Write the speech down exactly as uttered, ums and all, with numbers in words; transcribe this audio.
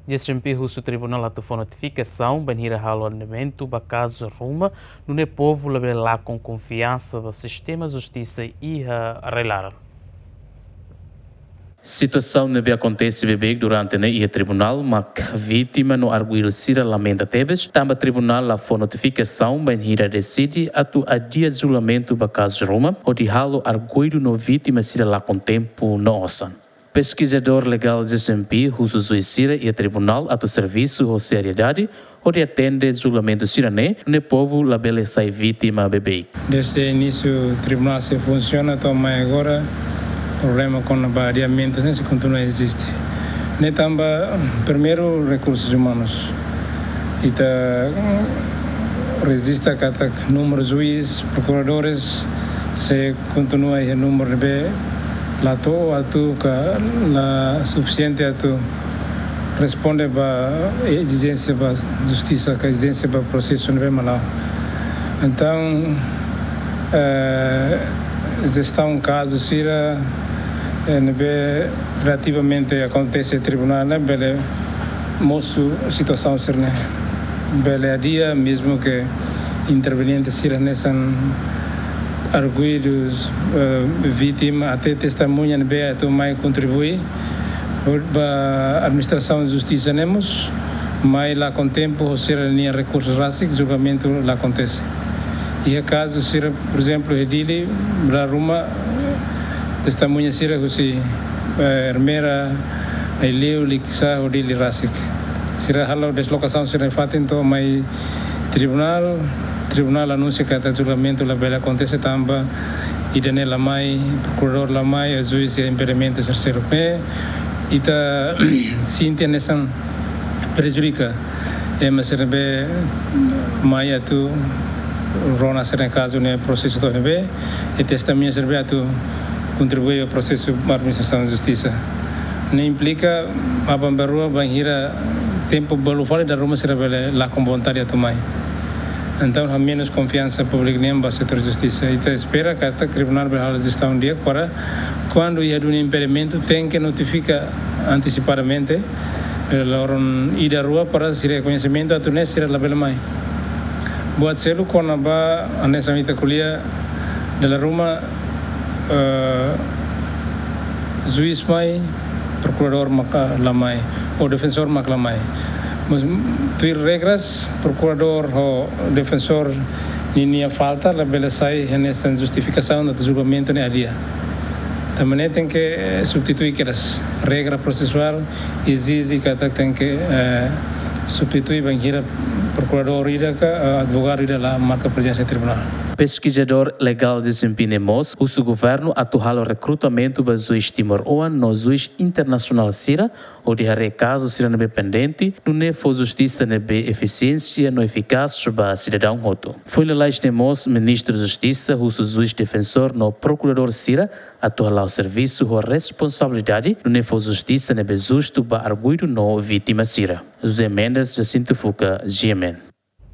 J C M P husu tribunál atu fó notifikasaun bainhira halo andimentu ba kazu ruma, nune'e povu labele lakon konfiansa ba sistema justisa iha rai-laran. Situasaun ne'ebé akontese beibeik durante ne'e iha tribunál, mak vítima no arguidu sira lamenta tebes, tanba tribunál la fó notifikasaun bainhira deside atu adia julgamentu ba kazu ruma, hodi halo arguidu no vítima sira lakon tempu no osan. Peskizadór legál J C M P husu juís sira iha tribunál atu servisu ho seriedade, hodi atende julgamentu sira-ne'e, nune'e povu labele sai vítima beibeik. Desde inísiu tribunál sei funsiona to'o mai agora, problema kona-ba adiamentu ne'e sei kontinua eziste. Ne'e tanba, primeiru, rekursus umanus. Ita, mm, rejista katak númeru juís, prokuradores, sei kontinua iha númeru ne'ebé la to'o atu ka la sufisiente atu responde ba ezijénsia ba justisa, ka ezijénsia ba prosesu ne'ebé mak la'o. Entaun, eh, jestaun kazu sira, eh, ne'ebé relativamente akontese tribunál ne'e bele mosu situasaun sira-ne'e. Bele adia, mezmu ke interveniente sira hanesan arguidus, eh, vítima, até testemuña ne'ebé atu mai kontribui ba administrasaun justisa ne'e mós, mai lakon tempu ho sira-nia rekursus rasik, julgamentu la akontese. Iha kazu sira, por ezemplu, iha Dili, dala ruma, testemuña sira husi, eh, Ermera, Aileu, Likisá, ho Dili rasik. Sira halo deslokasaun sira-nia fatin to'o mai tribunál, tribunál anunsia katak julgamentu labele akontese tanba ida-ne'e la mai, prokuradór la mai, juís iha impedimentu sira seluk ne'e, ita sente hanesan prejudika ema sira ne'ebé mai atu rona sira-nia kazu ne'e, prosesu to'o ne'ebé, i testemuña sira ne'ebé atu kontribui ba prosesu administrasaun justisa. Ne'e implika aban-bainrua, bainhira tempu balu fali, dala ruma sira bele lakon vontade atu mai. Entaun, hamenus konfiansa públiku nian ba setór justisa. Ita espera katak tribunál bele halo jestaun di'ak para kuandu iha duni impedimentu, tenke notifika antesipadamente, eh, loron ida rua para sira koñesimentu atu nune'e sira labele mai. Buat seluk kona-ba hanesan ita ko'alia, dala ruma, eh, juís mai, prokuradór maka la mai, ou defensór maka la mai. Mas, mm, tuir regras, prokuradór ho defensór ninia falta labele sai hanesan justifikasaun atu julgamentu ne'e adia. Tanba ne'e tenke, eh, substitui kedas. Regra prosesuál ezije katak tenke, eh, substitui bainhira prokuradór ida ka, eh, advogadu ida la marka prezénsa iha tribunál. Peskizadór legál J C M P ne'e mós husu governu atu halo rekrutamentu ba juís timoroan no juís internasionál sira, hodi haree kazu sira ne'ebé pendente, nune'e fó justisa ne'ebé efisiente no efikás ba sidadaun hotu. Foin lalais ne'e mós, Ministru Justisa husu juís defensór no prokuradór sira atu hala'o servisu ho responsabilidade, nune'e fó justisa ne'ebé justu ba arguidu no vítima sira. José Mendes, Jacinto Fuca, G M N.